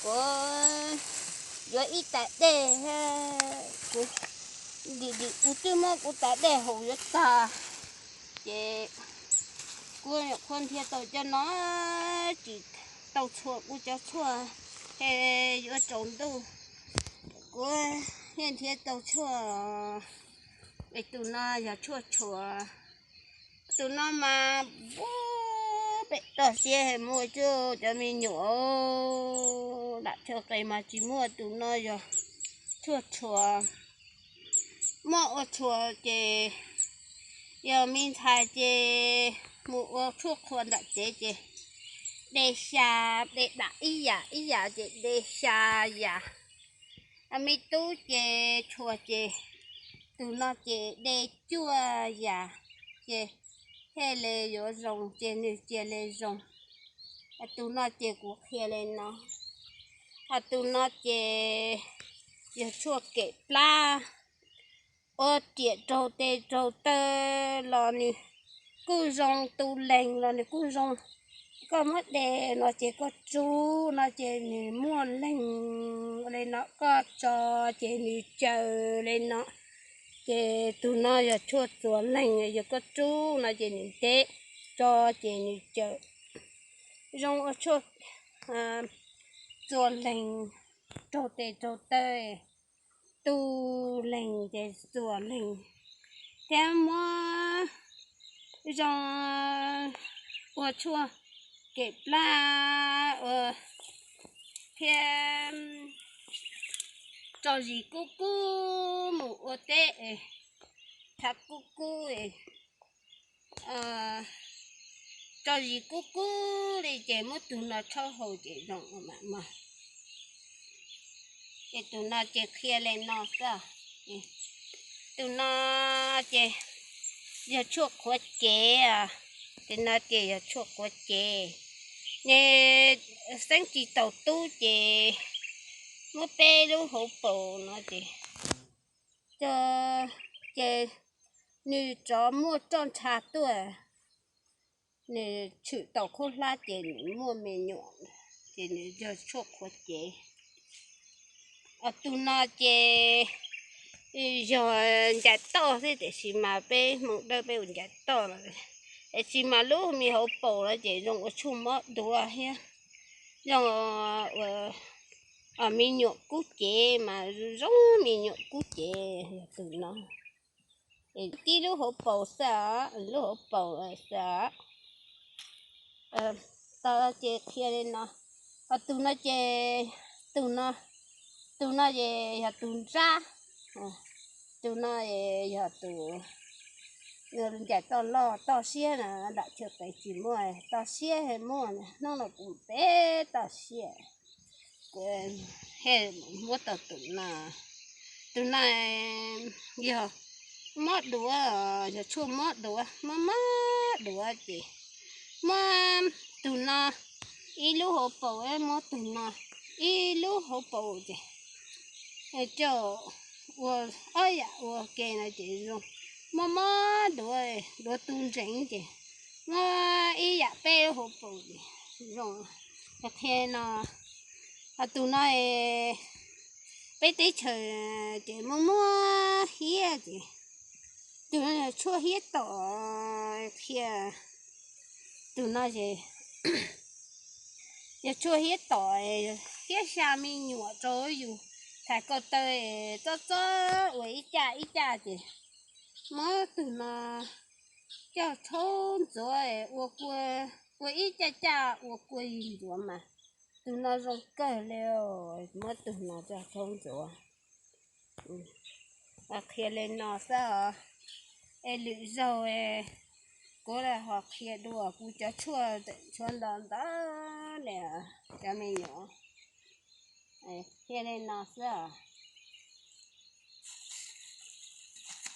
Kuv yuav ib tais dej, kuv, dim dim kuv twb muab kuv tais dej haus yuav tag, ces kuv nyuam qhuav nrhiav tau cov no, tsis tau tshuaj kuv cov tshuaj, es yuav tsaus ntuj, kuv thiaj nrhiav tau tshuaj. Es tus no yog tshuaj tshuam. Tus no mas pem toj siab muaj cuag cov me nyuam lam chaw qis mas tsis muaj. Tus no yog tshuaj tshuam, muab ua tshuam ces yog me ntxhais ces mus ua tshuaj qhua ntawm tsev ces de xya, de dam ib yam ib yam ces de xya yam. Me tub ces tshuam ces tus no ces de cuaj yam, ces thiaj li yuav zoo ces nws cia li zoo. Tus no ces kuv qhia li no, ho tus no ces yog tshuaj kem plab, ua riam raug tes raug taw los nws kuj zoo, tu leeg los nws kuj zoo. Koj muab de no ces koj rub no ces nws muaj leeg li no, koj tso ces nws caws li no, ces tus no yog tshuaj txuas leeg, yog koj rub no ces nws ntev, tso ces nws caws. Zoo ua tshuaj txuas leeg, raug tes raug taw, tu leeg ces txuas leeg, thiab muab zoo ua tshuaj kem plab ua, thiab tso zis kub kub mus ua teb, thav kub kub, tso zis kub kub li ces muab tus no tshaub haus ces zoo mam mog. Ces tus no ces qhia li no xwb. Tus no ces yog tshuaj qhuav cev, tus no ces yog tshuaj qhuav cev. Nws xeeb tsis taus tub ces muab peb lub hauv paus no ces, ces nws rov muaj roj ntsha tuaj, nws tshwm tau khaub hlab ces nws muaj me nyuam, ces nws yog tshuaj qhuav cev. Tus no ces yog ncaim toj xwb tiam sis mas peb Hmoob Dawb peb ua ncaim toj no, tiam sis mas lub me hauv paus no ces zoo ua tshuaj mob duav thiab, zoo ua me nyuam kub cev mas zoo me nyuam kub cev yog tus no. Tib lub hauv paus xwb, lub hauv paus xwb. Tau ces qhia li no, ho tus no ces, tus no, tus no ces yog tus nrab, tus no yog tus ncaim toj loj toj siab na, nram chaw qis tsis muaj, toj siab muaj, hnub no kuv peb toj siab, kuv muab tau tus no. Tus no yog mob duav, yog tshuaj mob duav, mob mob duav ces muab tus no ib lub hauv paus, muab tus no ib lub hauv paus ces coj ua ob yam ua ke no ces zoo, mob mob duav, duav tu ntseev ces muab ib yam peb lub hauv paus ces zoo. Qhia no, ho tus no peb teb chaws ces muaj muaj hiab ces tus no yog tshuaj hiab tom, qhia tus no ces yog tshuaj hiab tom, hiab xya me nyuam rau yus, thais ko taw txob txob ua ib caj ib caj ces muab tus no coj tshaub ntxuav ua, ua ib caj caj ua kua yig ntxuav mas tus no zoo kawg li, muab tus no coj tshaub ntxuav. Qhia li no xwb os, es lwm zaug kuv ho qhia dua kuv cov tshuaj tseem tshuav ntau ntau li, cov me nyuam, qhia li no xwb os.